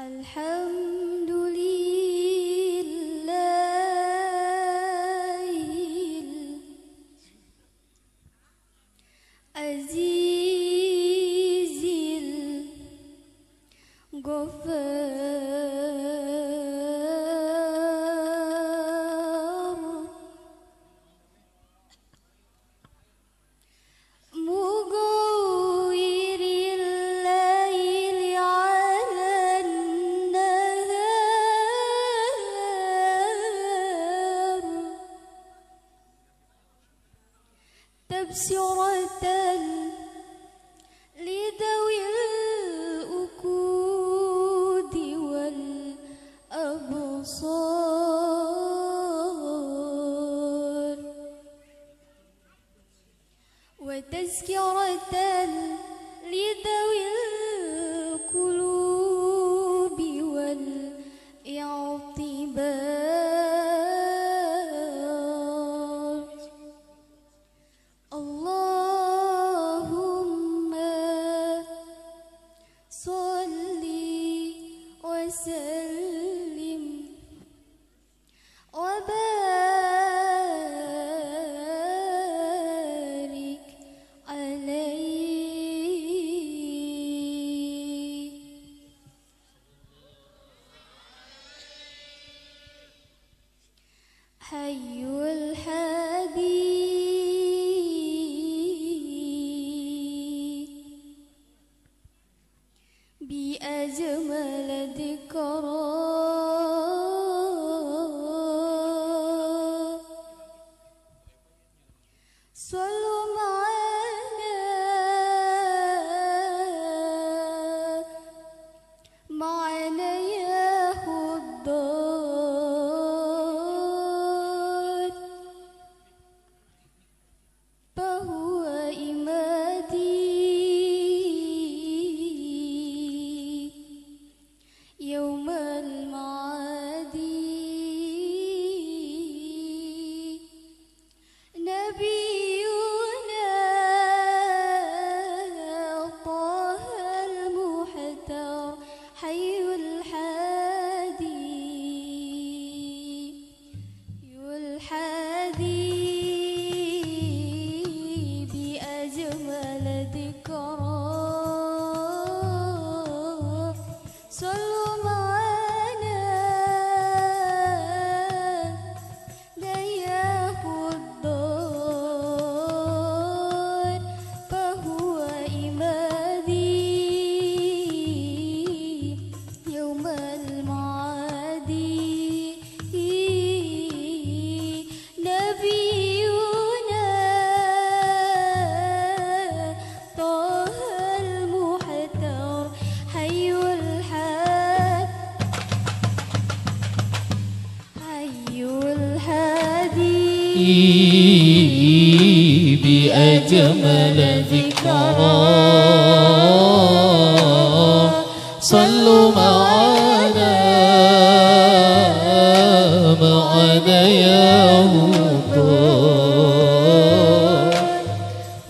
الحمد لله العزيز الغفار مغير الليل على النهار تبصرة لذوي الأكود والأبصار وتذكرة لذوي القلوب والاعتبار. اللهم صل وسلم وبارك عليه. حي الحادي بأجمل ذكرى صلوا معنا معنا يا خضار فهو إمادي يوم المعاد. نبينا طه المحتار حي الحادي الحادي بأجمل ذكرى. صلوا معنا يا خضار فهو إمادي يوم المعاد. نبينا طه المحتار حي الحاد حي الهادي بأجمل ذكرى. صلوا معنا معنا يا هدى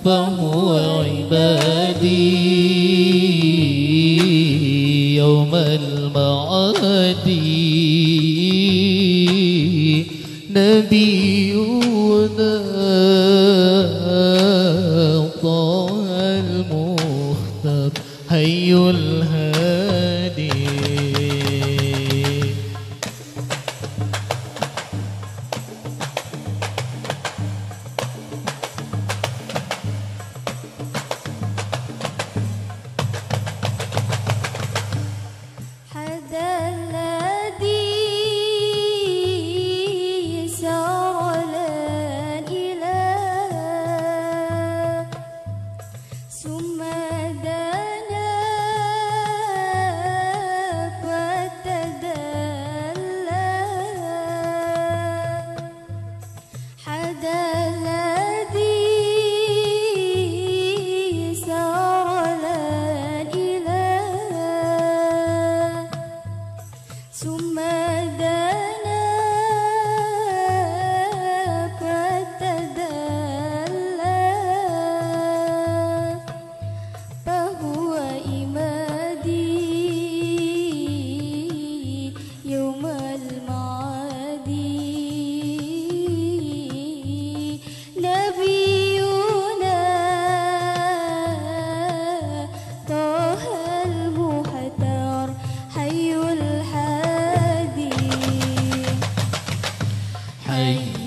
فهو عبادي يوم المعاد. نبينا طه المختار حي الهادي. هذا الذي سار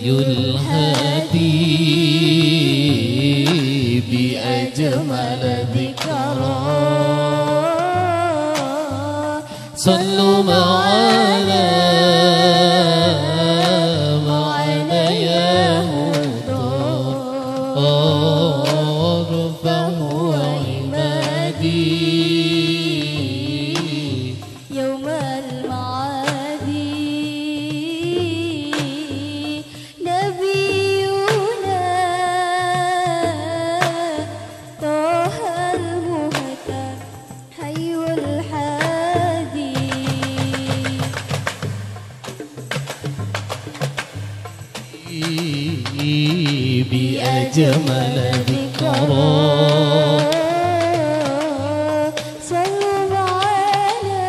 Hayyul Hadi بأجمل ذكرى صلوا معنا معنا يا هدى فهو عمادي يوم المعادي نبينا طه المهتدي حي الحادي بأجمل ذكرى صلوا معنا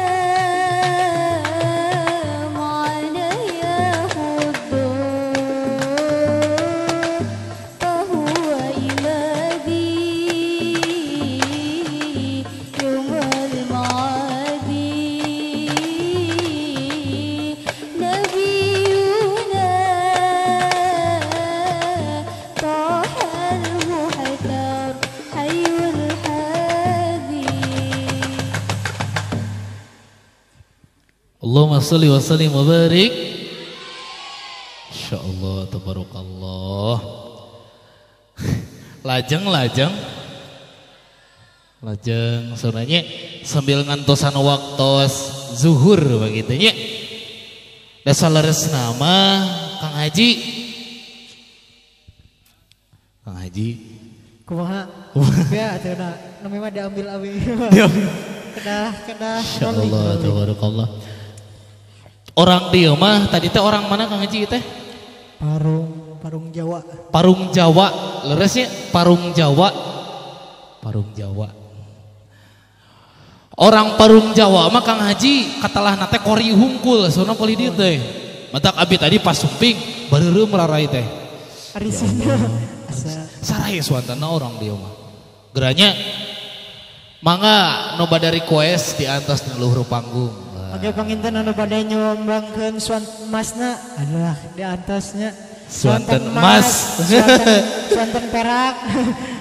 معنا يا حضور فهو عمادي يوم المعادي نبينا طه المحتار حي الحادي. Allahumma sholli wa sallim wa barik. Insyaallah tabarakallah. Lajeng lajeng lajeng sauranya sambil ngantosan waktos zuhur begitu nya. Dasar leres nama Kang Haji. Kang Haji Kumaha? Ya atuh na nu mah diambil abi. Kedah kedah. Insyaallah tabarakallah. Orang dieu mah tadi teh orang mana Kang Haji teh? Parung, Parung Jawa. Parung Jawa, leresnya Parung Jawa. Parung Jawa. Orang Parung Jawa mah Kang Haji katelahna teh kori hungkul sauna poli dieu teh. Matak abi tadi pas sumping bareureum rarai teh. Arisina asa sarai suantana orang dieu mah. Geranya mangga nu bade request di atas di luhur panggung. Oke panginten anu bade nyumbangkeun suanten emasna adalah di atasnya suanten emas, suanten perak,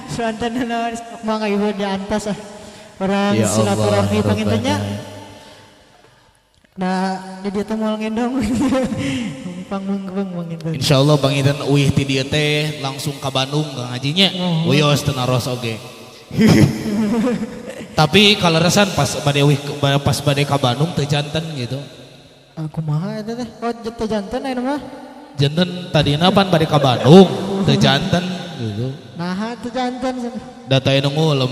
suanten naon mangga ibu di atas ah. Orang Ya Allah, silaturahmi pangintennya. Rabbana. Nah, di dieu teh moal ngendong. Pangmengkeung panginten. Insyaallah panginten uih ti dieu teh langsung ka Bandung Kang Hajinya. Wios teu naros oge. Tapi kaleresan pas bade uih pas bade ka Bandung teu janten gitu. Kumaha eta teh? Oh, teu janten ayeuna mah. Janten tadina pan bade ka Bandung teu janten gitu. Naha teu janten. Data anu ngulem.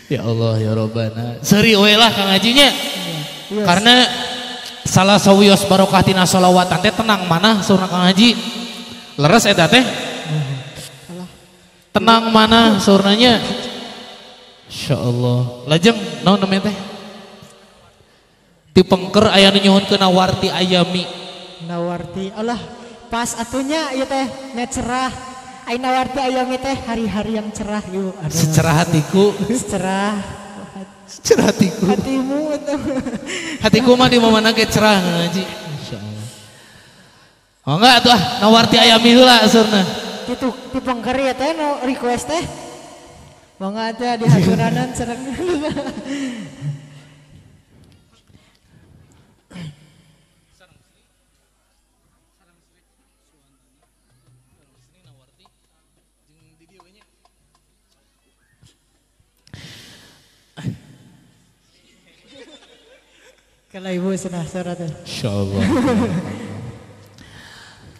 Ya Allah ya Robbana. Seri we lah Kang Hajinya. Yes. Karena salah sawios barokah tina sholawatan teh tenang mana saurna Kang Haji. Leres eta teh. Tenang mana saurnanya. Insyaallah. Lajeng naon namanya teh? Ti pengker aya nu nyuhunkeun Nawarti Ayami. Nawarti Allah pas atunya ieu teh nya cerah. Ai Nawarti Ayami teh hari-hari yang cerah yuk. Aduh. Secerah hatiku. Secerah. Secerah hatiku. Hatimu atuh. Hatiku mah di mana ge cerah ngaji. Insyaallah. Oh enggak atuh ah Nawarti Ayami heula asurna. Kitu ti pengker ieu teh nu request teh. Mangga teh dihaturanan sareng. Kalau ibu senah surat. Insyaallah.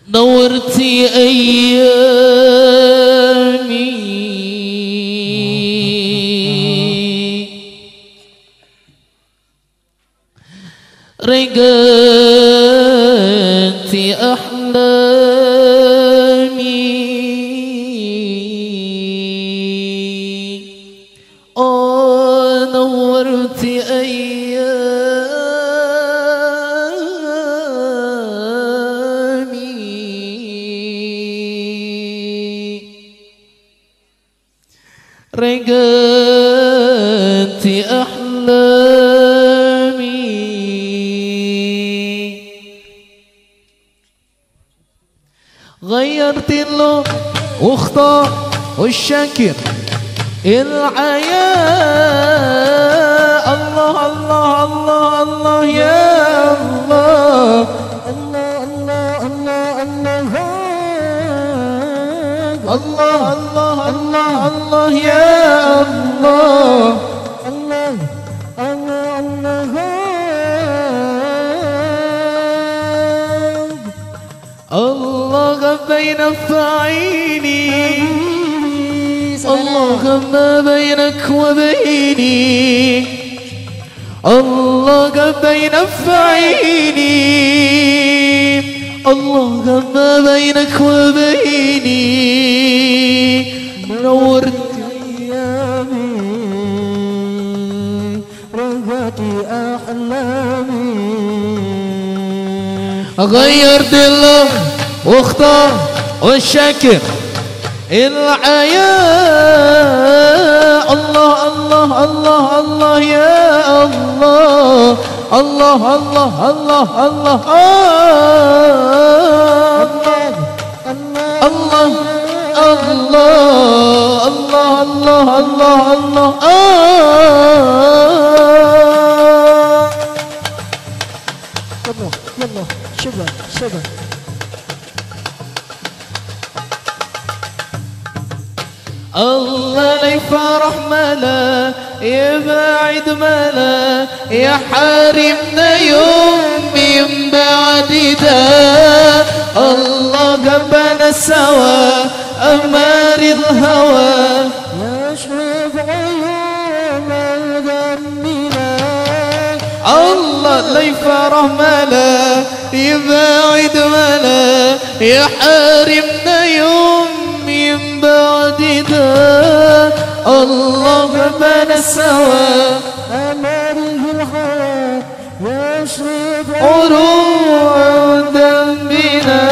Nawarti ayami رقت أحلامي أوه نورت أيامي رقت أحلامي واختار والشاكر العياء. الله الله الله الله يا الله الله الله الله الله الله الله الله الله يا الله الله الله الله الله بين عيني، الله ما بينك وبيني، الله بين عيني، الله ما بينك وبيني، نورت أيامي رغت أحلامي، غيرت الله واختار والشاكر العياء. الله الله الله الله يا الله الله الله الله الله الله الله الله الله الله الله. يلا يلا شباب شباب. الله لا يفرح ملا يبعد ملا يحارمنا يوم من بعد ده. الله جنبنا سوا أمار الهوى يشرب عيون ذنبنا. الله لا يفرح ملا يبعد ملا يحارمنا يوم من بعد ده. الله جنبنا سوا أماره الهوى يشرب عروع ذنبنا.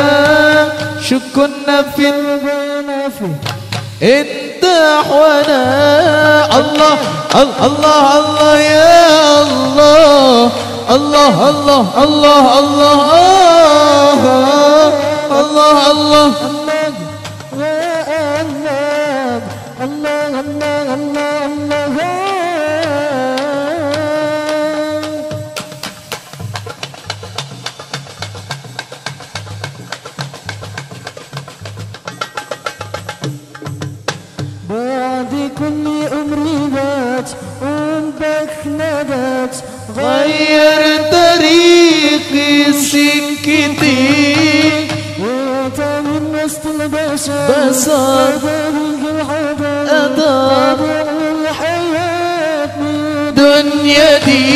شو كنا في البنافي انت احوانا. الله الله الله يا الله الله الله الله الله الله الله الله الله الله الله. بعد كل عمري بات أمك نادت غير طريقي سكتي وانت من وسط البشر بصر أدار الحياة من دنيتي.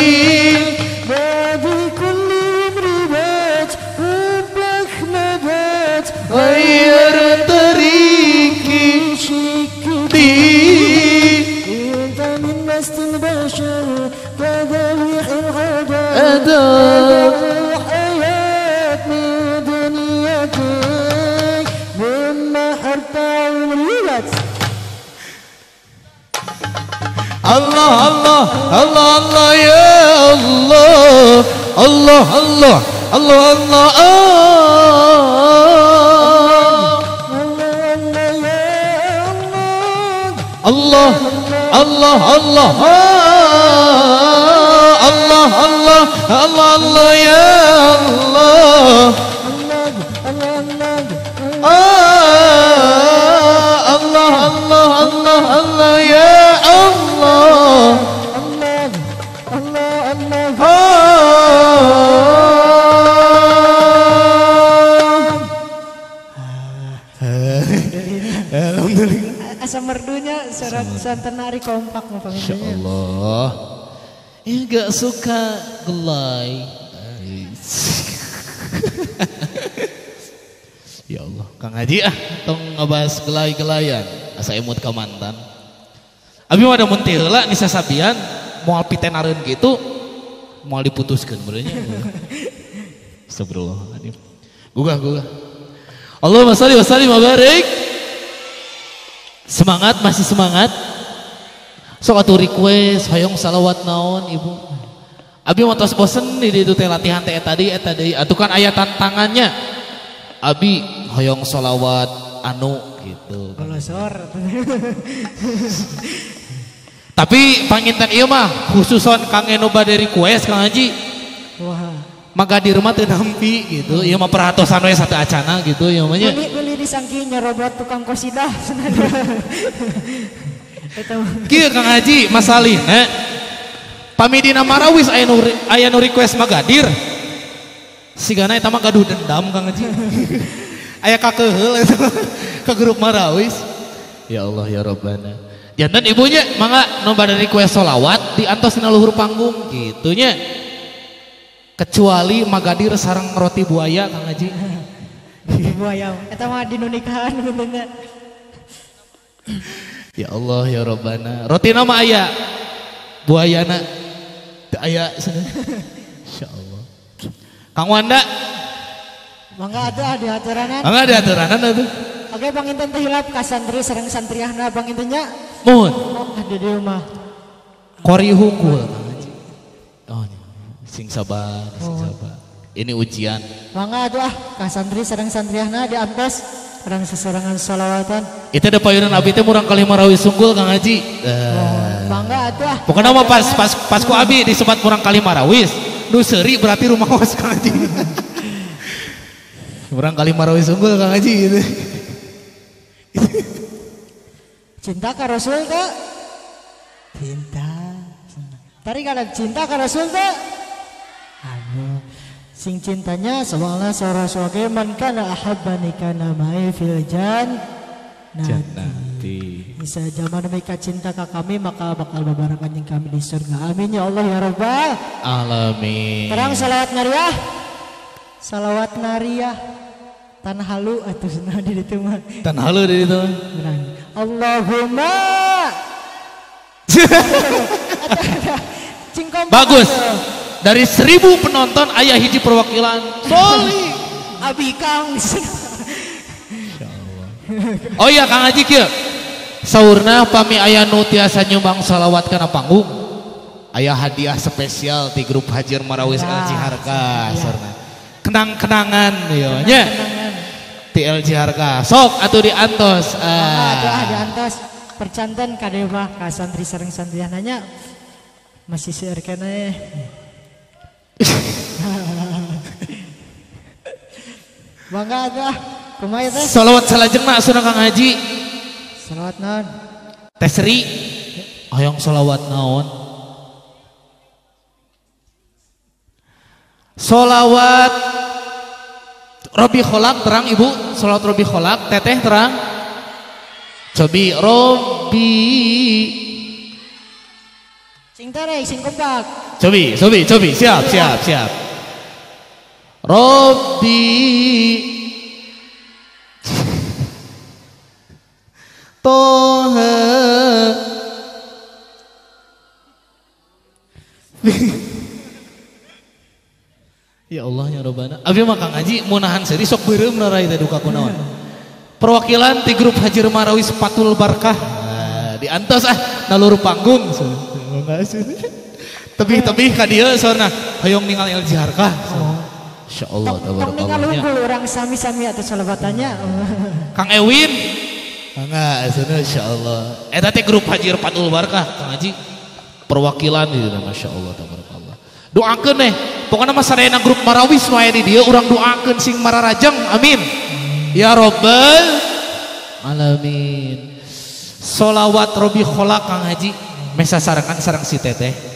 بعد كل عمري بات أمك نادت غير طريقي سكتي انت من وسط البشر كذبيح الغداء أدار الحياة من دنيتك مما حرت عمري بات. الله الله الله الله يا الله الله الله الله الله الله الله الله الله الله الله الله يا الله الله الله الله الله يا الله الله الله. Alhamdulillah. Asa merdunya surat santenari kompak Masya Allah. Ya gak suka gelai. Ya Allah, Kang Haji ah tong ngebahas gelai-gelayan asa emut ka mantan. Abi mah da mun teu heula ni sasabian moal pitenareun kitu moal diputuskeun beureunya. Astagfirullahaladzim. Gugah gugah. Allahumma shalli wa sallim wa barik. Semangat, masih semangat. Sok atuh request hoyong salawat naon ibu. Abi mah tos bosen di ditu teh latihan teh tadi eta deui. Atuh kan aya tantangannya. Abi hoyong salawat anu gitu. Golosor. Tapi panginten ieu mah khususon kang nu bade request Kang Haji. Wah. Magadir mah teu nampi gitu. Ieu mah perhatosan we satu acana gitu ieu mah nya. Beli disangki nyerobot tukang kosidah cenah. Eta kieu Kang Haji masalihna pami dina marawis aya nu request Magadir. Sigana eta mah gaduh dendam Kang Haji. Aya kakeheul eta ka grup marawis. Ya Allah ya Rabbana. Jantan ibunya mangga nu bade request solawat diantos dina luhur panggung kitu nya. Kecuali Magadir sareng roti buaya Kang Haji. Roti buaya eta mah dinu nikahan bener. Ya Allah ya Rabbana. Rotina mah aya. Buayana teu aya cenah. Insyaallah. Kang Wanda mangga atuh ah diaturanan. Mangga diaturanan atuh. Oke panginten teh hilap ka santri sareng santriahna panginten nya. Muhun. Oh, di dieu mah. Kori hungkul Kang Haji. Oh, sing sabar, sing sabar. Ini ujian. Mangga atuh ah ka santri sareng santriahna diantos sareng sesarengan sholawatan. Itu ada payunan abi teh murang kali marawis unggul Kang Haji. Mangga atuh ah. Pokoknya mah pas ku abi disebat murang kali marawis, nu seuri berarti rumah kos Kang Haji. Murang kali marawis unggul Kang Haji gitu. Cinta ka Rasul teh? Cinta. Tari kalau cinta ka Rasul teh? Aduh. Sing cintanya soalnya sora soge man kana ahabbani kana mai fil jannati. Bisa zaman mereka cinta ka kami maka bakal babarengan jeung kami di surga. Amin ya Allah ya Rabbal alamin. Terang salawat nariah. Salawat nariah. Tan halu atuh cenah di ditu mah. Tan halu di ditu. Allahumma. Bagus. Dari 1000 penonton ayah hiji perwakilan. Soli. Abi Kang. Oh iya Kang Haji kieu. Saurna pami aya nu tiasa nyumbang salawat kana panggung. Aya hadiah spesial di grup Hajir Marawis LG Harka saurna. Kenang-kenangan ieu nya. Ti LG Harka. Sok atuh diantos. Atuh ah diantos. Percanten ka deui mah ka santri sareng santriahna nya. Masih seueur keneh. Bangga atuh kumaha teh? Salawat salajengna asuna Kang Haji. Salawat naon? Teh Sri. Hoyong salawat naon? Salawat Robi Kholak terang ibu, salawat Robi Kholak, teteh terang. Cobi Robi. Sing terek, sing kompak. Cobi, cobi, cobi, siap, siap, siap. Robi Toha. Ya Allah ya Rabbana. Abi mah Kang Haji mau nahan seri sok beureum narai teh duka kunaon. Perwakilan ti grup Hajir Marawis Patul Barkah. Nah, diantos ah nalur panggung. Tebih-tebih ka dieu saurna hoyong ningal LG Harkah. Insyaallah tabarakallah. Ningal unggul urang sami-sami atuh salawatannya. Kang Ewin. Mangga asana insyaallah. Eta teh grup Hajir Patul Barkah Kang Haji. Perwakilan gitu masyaallah tabarakallah. Doakeun nih, pokoknya mah sadayana grup Marawis nu aya di dieu urang doakeun sing mararajeng. Amin. Ya Rabbal alamin. Solawat Robi Kholak Kang Haji mesa sarengan sareng si teteh.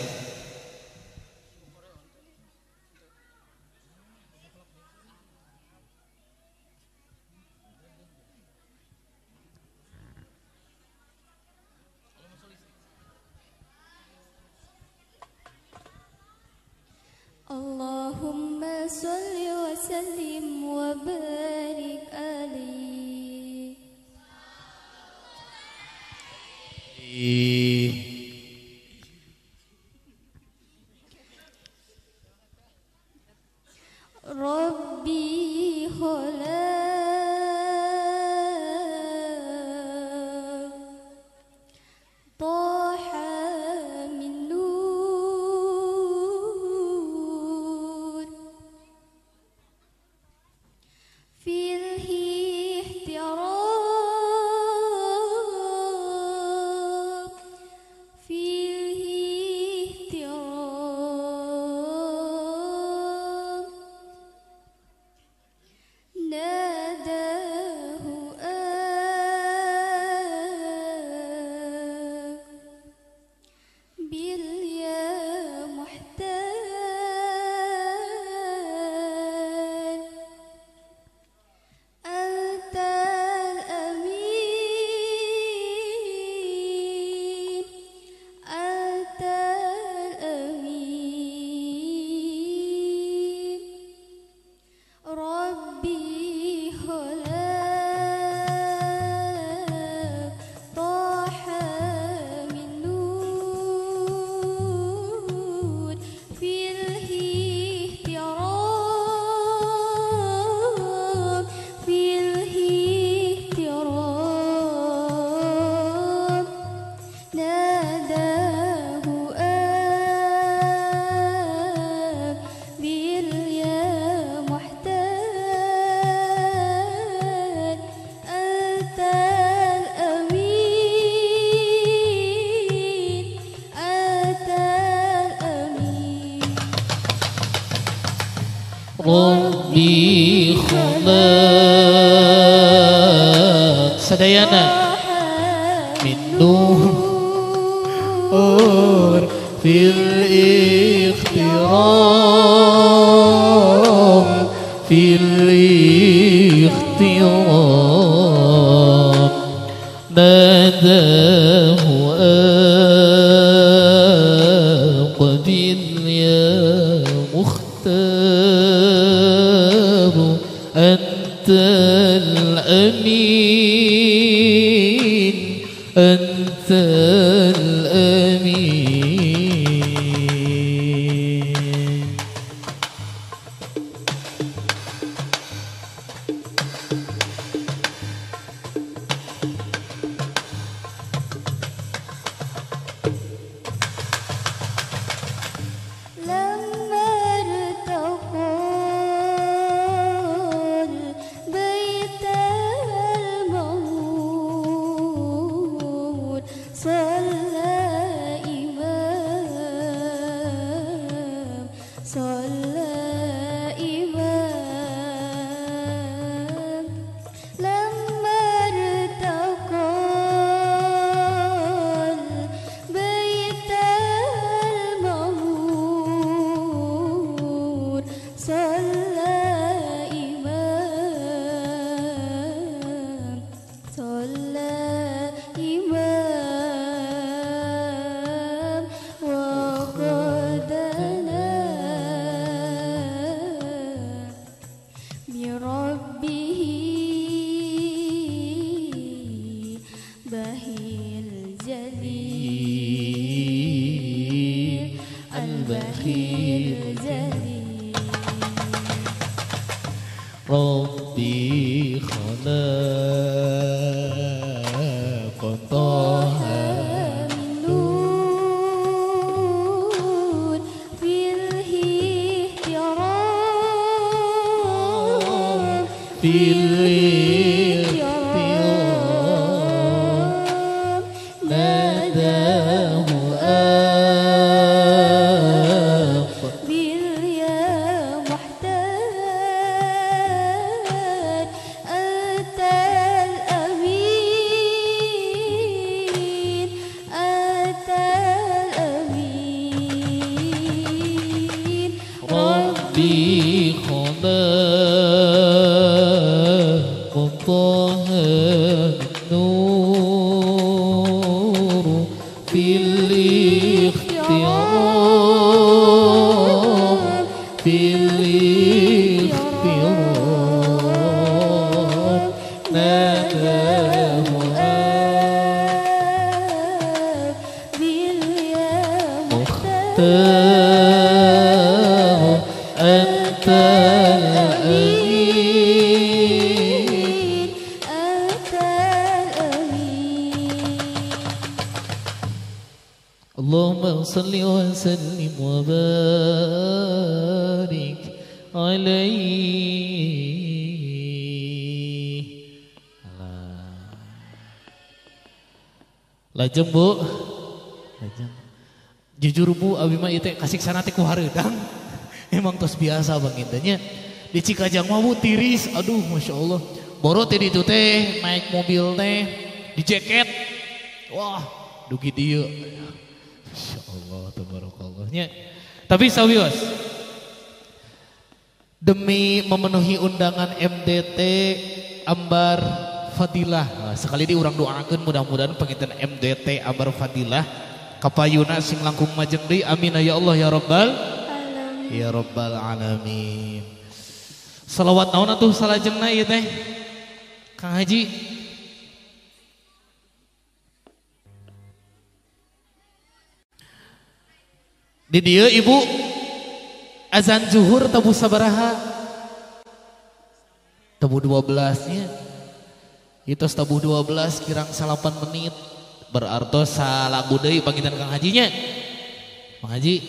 Allahumma sholli wa sallim wa barik alaihi. Rabbi khalaq taha min nur fil ihtiram Rabbi khalaq sadayana min nur fil ikhtiram fil ikhtiram nadahu aqbil ya mukhtar anta al-amin anta al-amin. لما ارتقى بيت المعمور صلى إمام صلى إمام لما ارتقى بيت المعمور صلى إمام صلى إمام وقدنا بربه بهي الجليل البهي الجليل Rabbi khalaq طه من نور في الاحترام في الاحترام ناداه أقبل يا محتاج أنت الأمين أنت الأمين ربي خلق طه النور في الاختيار في الاختيار ناداه أقبل يا مختار أنت الأمين أنت الأمين. اللهم صل وسلم وبارك عليه. Lajeng Bu, lajeng. Jujur Bu, abi mah ieu teh kasiksana teh ku hareudang. Emang tos biasa bangintanya. Di Cikajang mah Bu tiris, aduh Masya Allah. Boro teh ditu teh naik mobil teh di jaket. Wah, dugi dieu. Masya Allah, tabarakallah. Nya. Tapi sawios, demi memenuhi undangan MDT Ambar Fadilah. Nah, sekali di urang doakeun mudah-mudahan panginten MDT Ambar Fadilah kapayuna sing langkung majeng deui, amin ya Allah ya rabbal Alamin. ya rabbal alamin. Salawat naon atuh salajengna ieu teh? Kang Haji. Di dieu Ibu azan zuhur tabuh sabaraha? Tabuh 12 nya. Itu tabuh 12 kirang 8 menit. Berartos salagu deui panginten Kang Hajinya. Kang Haji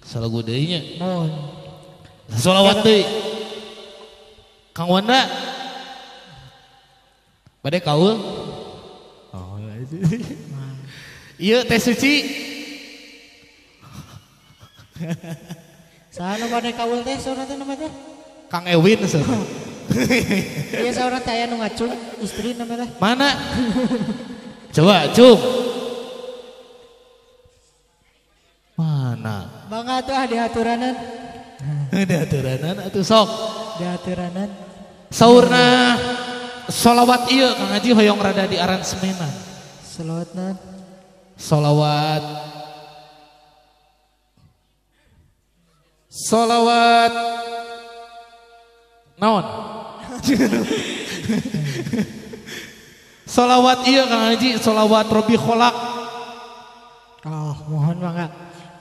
salagu deui nya. Mohon. Salawat deui. Kang Wanda. Bade kaul? Oh. Ieu teh suci. Saha nu bade kaul teh saurna teh nama teh? Kang Ewin saurna. Iya saurna teh aya nu ngacung istri nama teh. Mana? Coba cung. Mana? Bangga tuh ah diaturanan. Diaturanan atuh sok. Diaturanan. Saurna solawat ieu Kang Haji hoyong rada di aransemenan. Solawatna. Solawat. Solawat. Naon? Solawat ieu Kang Haji, solawat Robi Kholak. Oh, mohon mangga.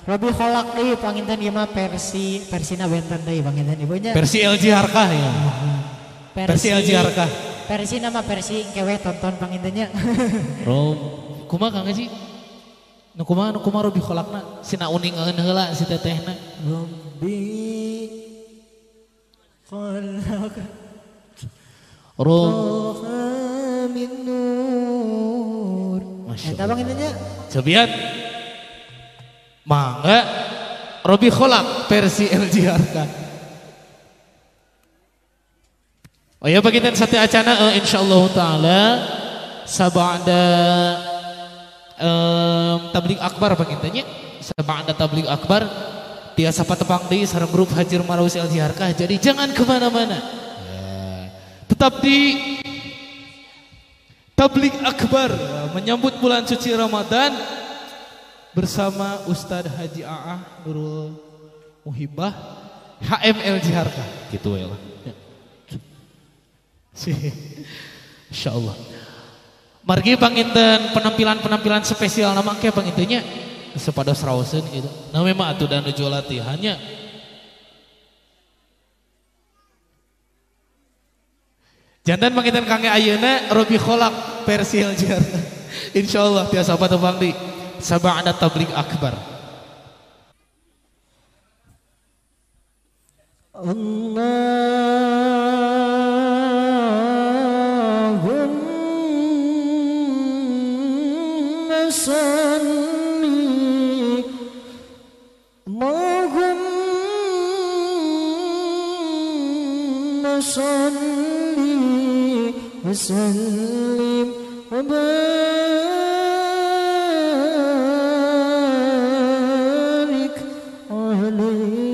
Robi Kholak deui panginten ieu mah versi versina benten deui panginten ibu nya. Versi LG Harkah ya. Versi LG Harkah. Versi nama versi engke we tonton panginten nya. Rob, kumaha Kang Haji? Nu kumaha Robi Kholakna? Sina uningeun heula si tetehna. Robi Kholak. Rob min nur. Eta panginten nya. Cobian. Mangga Robi Kholak versi LG Harkah. Oh ya bagian sate acana insyaallah taala sabada tabligh akbar baginten nya, sabada tabligh akbar tiasa patepang deui sareng grup Hajir Marawis LG Harkah. Jadi jangan kemana-mana. Ya. Tetap di tabligh akbar menyambut bulan suci Ramadan bersama Ustadz Haji Aah Nurul Muhibah HMLG Harkah gitu ya lah. Insyaallah. Margi panginten penampilan-penampilan spesial nama ke pangintennya sepados raoseun gitu. Nah memang atuh dan nuju latihannya. Jantan panginten kangge ayeuna Robi Kholak versi LG Harkah. Insyaallah tiasa patepang di sabada tabligh akbar. Allahumma salli, Allahumma salli wa sallim wa barik alaihi.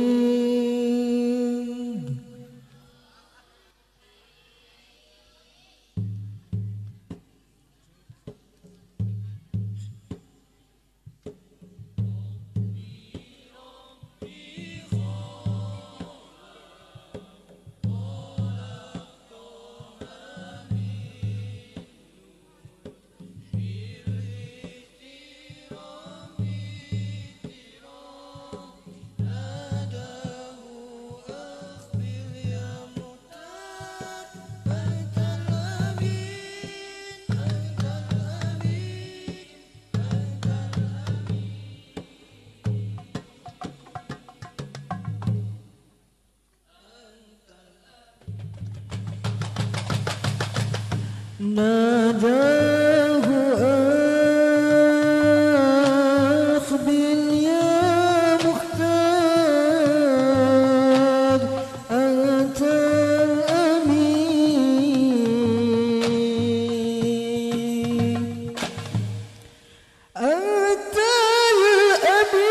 ناداه أخبر يا مختار أنت الأمين، أنت الأمين.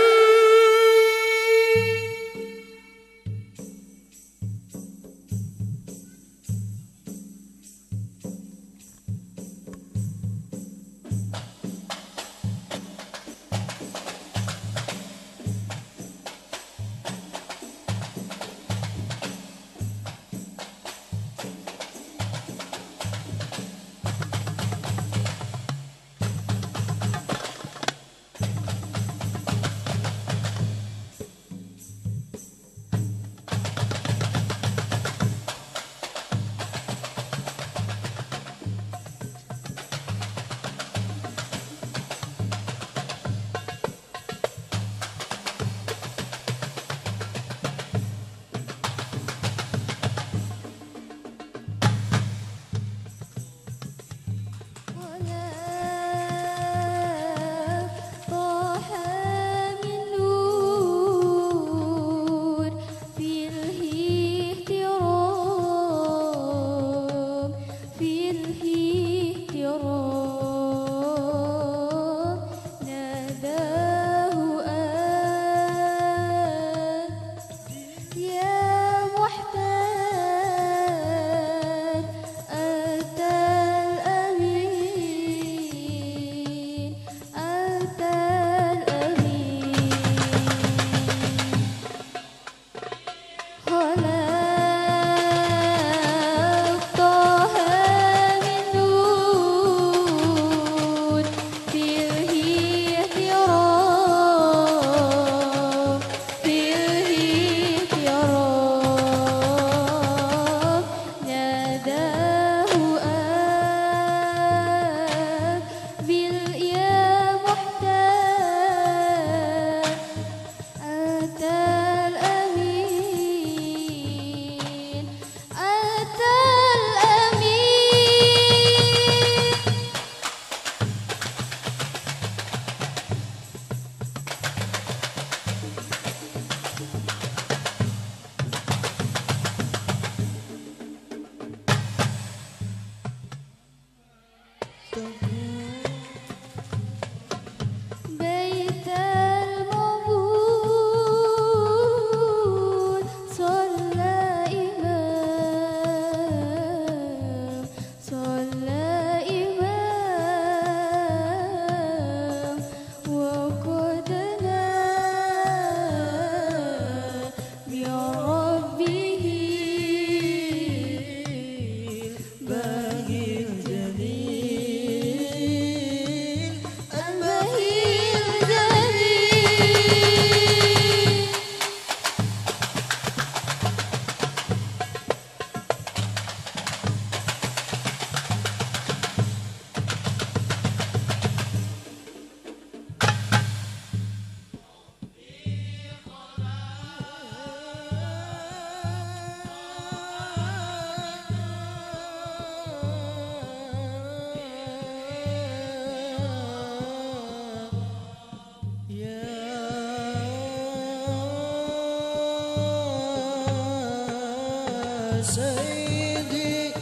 سيدي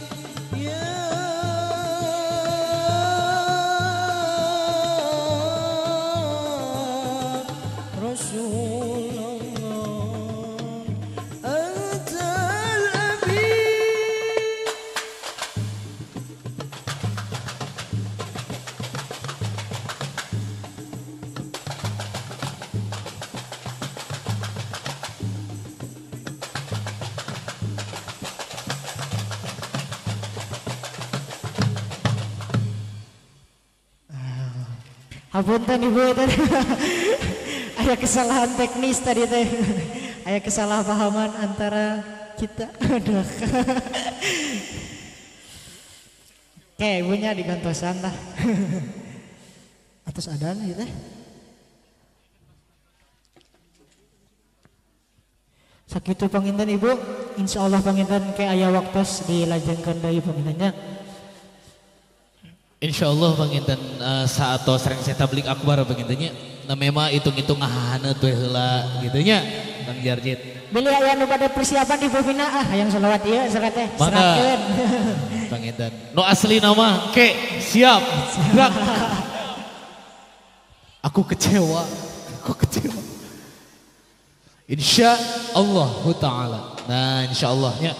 يا رسول الله أنت الأمين. Hapunten ibu tadi. Ada kesalahan teknis tadi teh. Ada kesalahpahaman antara kita. Aduh. Oke, ibunya digantosan lah. Atas adan gitu teh. Sakitu panginten ibu, insyaallah panginten ke aya waktos dilajengkeun deui pangintennya. Insyaallah panginten saatos rengse tabligh akbar pangintennya. Nah memang hitung-hitung ngahahaneut we heula gitu nya Bang Jarjit. Beli aya nu pada persiapan di Bovina ah hayang selawat ieu serat teh seratkeun. Panginten. Nu asli nama ke siap. Gerak. Aku kecewa. Aku kecewa. Insyaallah taala. Nah insyaallah nya.